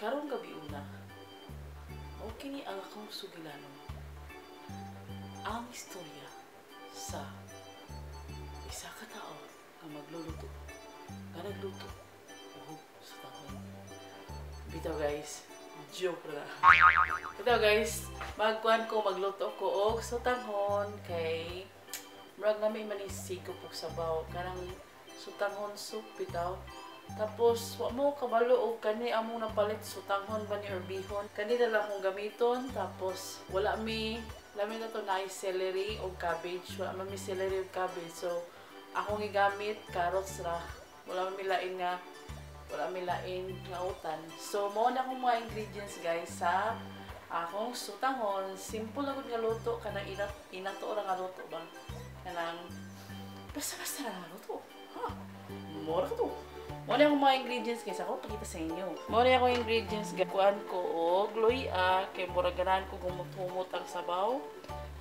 Karong gabi una, okay ni ang akong sugilanon ang istorya sa isa ka tao nga magluluto, nga nagluto og sotanghon. Bitaw guys, joke ra. Bitaw guys, magkuan ko, magluto ko og sotanghon kay murag nami man ni sikop og sabaw kanang sotanghon soup bitaw. Tapos wa mo kabalo og kani among napalit sotanghon ba ni or bihon. Kani na lang akong gamiton. Tapos wala mi lami na to na celery og cabbage. Wala man mi celery og cabbage. So akong gigamit carrots ra. Wala man mi lain nga utan. So mao na akong mga ingredients guys sa akong sotanghon. Simple lang gud nga luto kanang inato ra nga luto ba. Kanang basta-basta ra nga luto. Ha. Mura ka to. Mao na akong mga ingredients guys, ako pakita sa inyo. Mao na akong ingredients guys. Kuan ko og luya kay murag ganahan ko gumot-humot ang sabaw.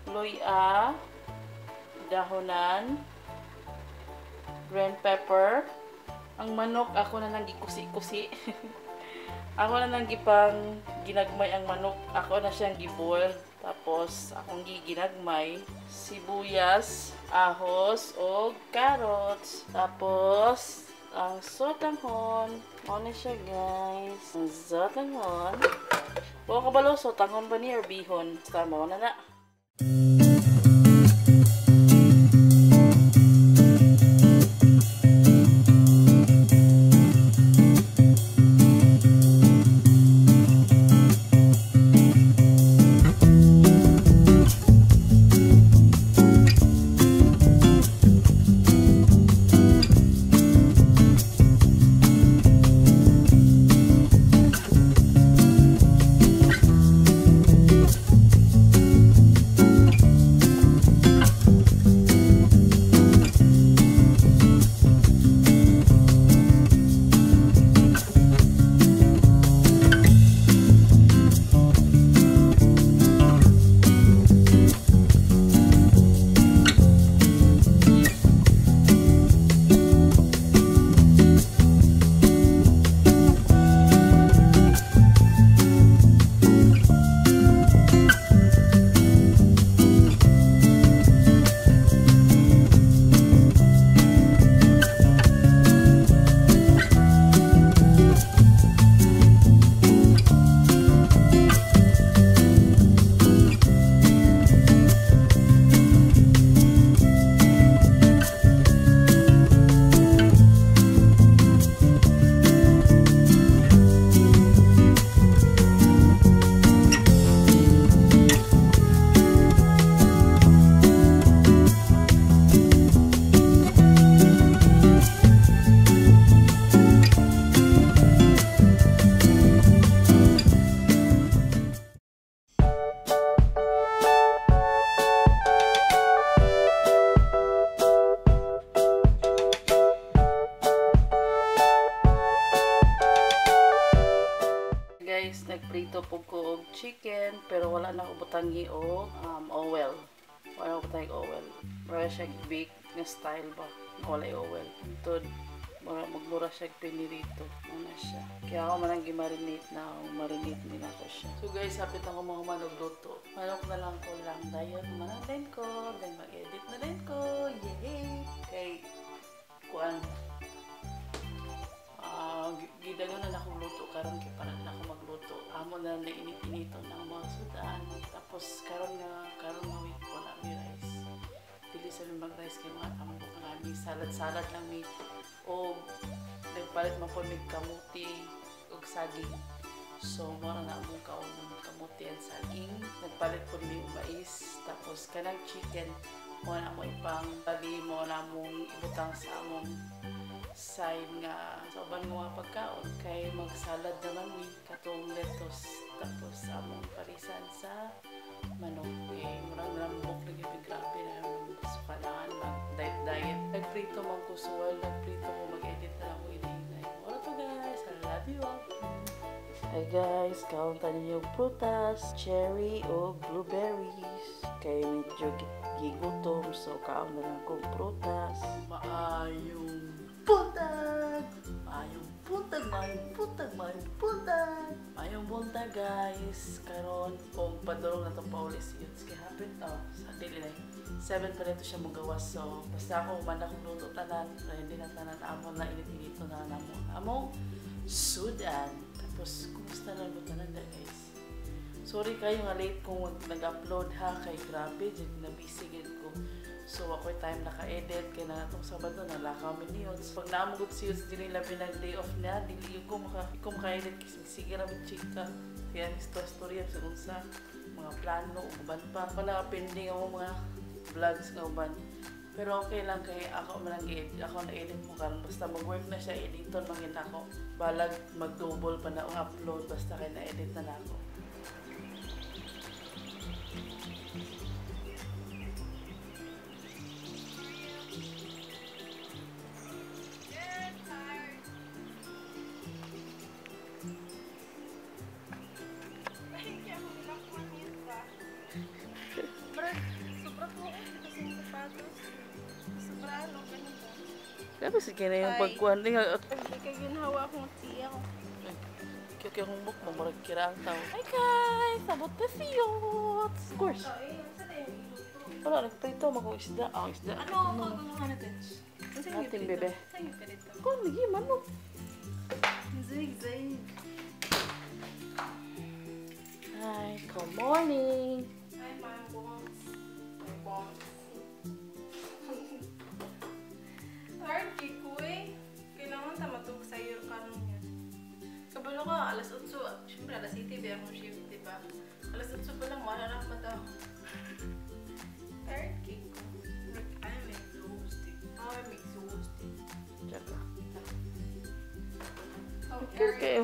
Luya, dahonan, green pepper. Ang manok ako na nang gikusi-kusi. Ako na nang gipang ginagmay ang manok. Ako na siyang giboil. Tapos akong giginagmay sibuyas, ahos og carrots. Tapos ang sotanghon. Mao na siya guys. Ang sotanghon. Wa kabalo sotanghon ba ni or bihon? Basta mao na na. Guys, nagprito po ko og chicken pero wala na ko butangi og oil. Wala ko butangi oil. Mura siya bake nga style ba? Wala oil. Tod magmura siya pinirito. Ano siya. Kaya ako man ang gimarinate na, marinate din ako siya. So guys, hapit ako mahuman og luto. Manok na lang ko lang dayon, manang din ko, then mag-edit na din ko. Yay! Kay kuan gidago na akong luto karon kay para na ako magluto. Amo na na init-inito na ang mga sudan. Tapos karon nga week wala mi rice. Dili sa mi mag-rice kay mga tambok na mi, salad-salad lang mi. O nagpalit man po mig kamuti og saging. So mao na among kaonon, kamuti and saging. Nagpalit po mi og mais. Tapos kanang chicken mo na mo ipang bali mo na mong ibutang sa among side nga sa uban nga mga pagkaon kay magsalad naman mi katong lettuce tapos among parisan sa manok kay murag lambok lagi grabe na so kailangan mag diet diet. Nagprito man ko suwal, nagprito ko mag-edit na ako hinay. Wala to guys, I love you all. Hi guys, kaon ta ninyo prutas, cherry o blueberries. Kay medyo gigutom so kaon na lang kong prutas. Maayong buntag! Maayong Buntag, maayong buntag, maayong buntag. Maayong buntag, guys. Karon og padulong na to pauli si Yuts kay hapit oh, sa dili na 7 pa nito siya mogawas. So basta ako man akong luto tanan, ready na tanan, amo na init-inito na namo. Among sudan. Tapos kumusta na mo tanan da, guys? Sorry kayo nga late kung nag-upload ha, kay grabe jud na busy gid ko. So ako'y time naka-edit kay na atong Sabado nalakaw mi ni Yods. Pag naamugod si Yods dili labi nag day off na, dili ko maka ko maka-edit kasi sige ra mi chika. Kaya mi storya sa unsa mga plano ug uban pa. Ako naka-pending ako mga vlogs nga uban. Pero okay lang kay ako man ang gi-edit, ako na-edit mo karon basta mag-work na siya, editon man gid ako. Balag mag-double pa na ang upload basta kay na-edit na nako. Grabe sige na yung pagkuhan. Hindi ka ginhawa akong tiya ko. Kaya akong book mo, marag kira ang tao. Hi guys! Abot na si Yots! Of course. Wala, nagprito mo kung isda. Ah, isda. Ano ang paggawa natin? Natin, bebe. Kung lagi, manok. Zig, zig. Hi, good morning. Hi, my bones. My bones. Hard kay kuy. Kailangan ta matug sa iyo karon niya. Kabalo ka, alas 8. Siyempre, alas 8 ba akong shift, di ba? Alas 8 pa lang, wala na akong mata. Tired kay ko. Like, I'm exhausted. I'm exhausted. Tsaka. Oh, Okay kayo.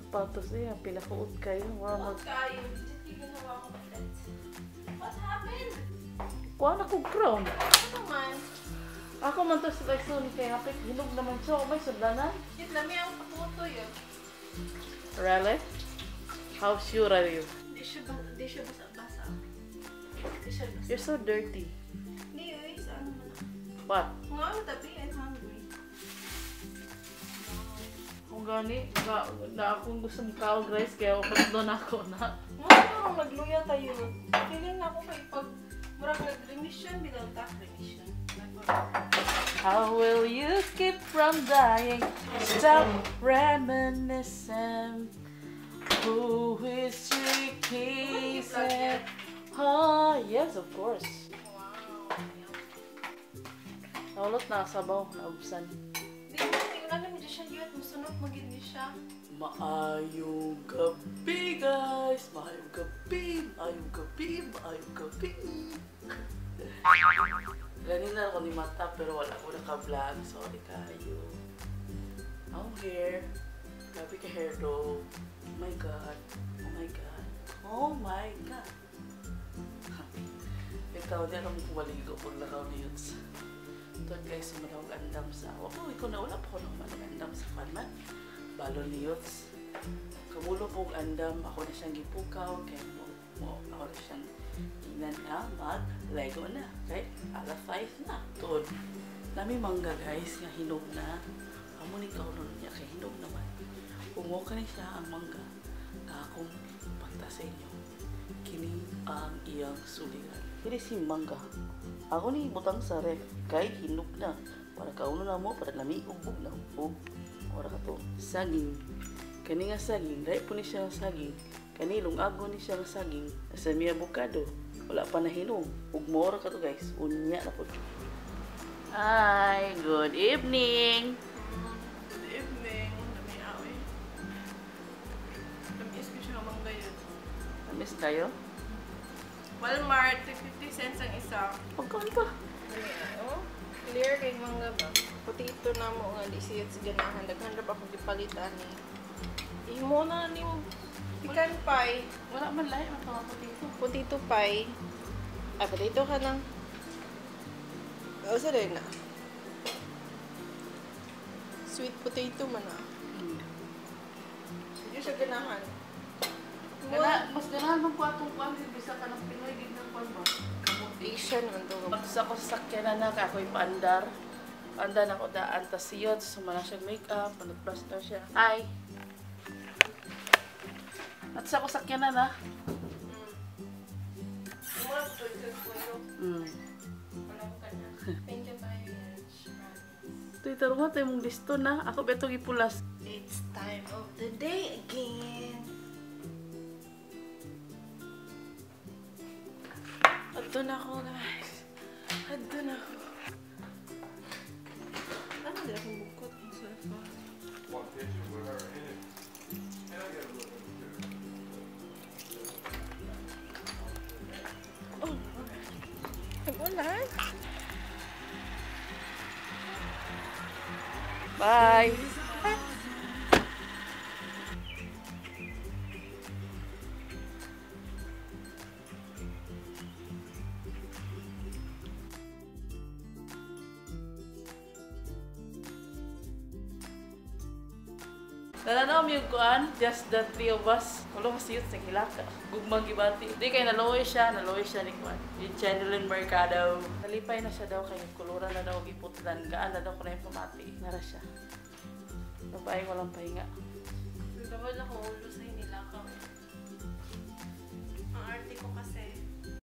Sapatos niya, pinakuot kayo. Wala mag... Kayo. Legit kay ginawa ko ulit. What happened? Kuha na kong crown. Ano man? Ako man to sa Tyson kay hapit hinog naman siya. May sudlanan. Yun, lami ang paputo yun. Really? How sure are you? Di siya basa-basa. Di siya basa. You're so dirty. Hindi, uy. Sa ano man ako. What? Kung ano tabi, I'm hungry. Kung gani, na akong gusto mong kaog rice, kaya doon ako na. Mga parang nagluya tayo. Feeling na ako kay pag murag nag-remission, bitaw ta, remission. How will you keep from dying? Stop reminiscing. Who is tricky? Oh, yes, of course. Wow. Naulot na sabaw, naubsan. Di mo, tingnan namin siya yun. Musunod magindi siya. Maayong gabi, guys! Maayong gabi! Maayong gabi! Maayong gabi! Ganina ako ni Mata pero wala ko naka-vlog. Sorry kayo. Ang hair. Grabe ka hair do. Oh my God. Oh my God. Oh my God. Ikaw, di alam kung maligo pag lakaw ni Yuts. Ito guys, sumanawag andam sa... Wako, ikaw na wala pa ko nang andam sa kanman. Balon ni Yuts. Kamulo po andam. Ako na siyang gipukaw. Kaya mo ako na siyang tingnan na mag-lego na. Okay? Alas 5 na. Tuod. Nami mangga guys, nga hinog na. Amo ni kaunon niya kay hinog naman. Umuka ni siya ang mangga nga akong pagta sa inyo. Kini ang iyang suliran. Kini si mangga. Ako ni butang sa ref kay hinog na. Para kaunon na mo, para lami ug na ug. Ora ka to. Saging. Kani nga saging, dai po ni siya nga saging. Kani lungago ni siya nga saging. Sa mi avocado, wala pa na hinog. Ug mora ka to guys. Unya na pud. Hi, good evening. Good evening. Lami awi. Namiss ko siya mangga yun. Namiss kayo? Walmart, 50 cents ang isa. Pagkaon pa. Lami oh. Clear kay mangga ba? Potato na mo nga di siya sa ganahan. Daghan ra ba akong gipalitan ni. Imo na ni mo. Pecan pie. Wala man lahi man mga potato. Potato pie. Ay, potato ka lang. O, sa rin na. Sweet potato man ah. Hindi siya ganahan. Gana, mas ganahan man ko atong kuan bisa ka ng Pinoy gid ng kuan ba. Kamuti. Asian man to. Pagsa ko sa sakyanan na kay ako'y paandar. Anda na ko daan tas siya sumala siya makeup, manutbrush daw siya. Hi. At sa ko sakyanan na. Mura ko tuloy. Wala ko ka na. Thank you tayo, Yaj. Tuy tarungan tayo mong listo na. Ako betong ipulas. It's time of the day again. Adto na ako, guys. Adto na ako. Ano din akong bukot ang sofa? One picture with her in it. And I got a little bit too. Oh, nag-ulan? Bye. Nananaw yung kuan, just the three of us. Wala ko siyot sa hilaka. Gugmang gibati. Di kay naloy siya ni kuan. Ni Channeline Mercado. Nalipay na siya daw kay kuluran na daw giputlan. Gaan na daw ko na yung pamati. Nara siya. Babae walang pahinga. Nagkawal ako ulo sa hinilakaw. Ang arte ko kasi.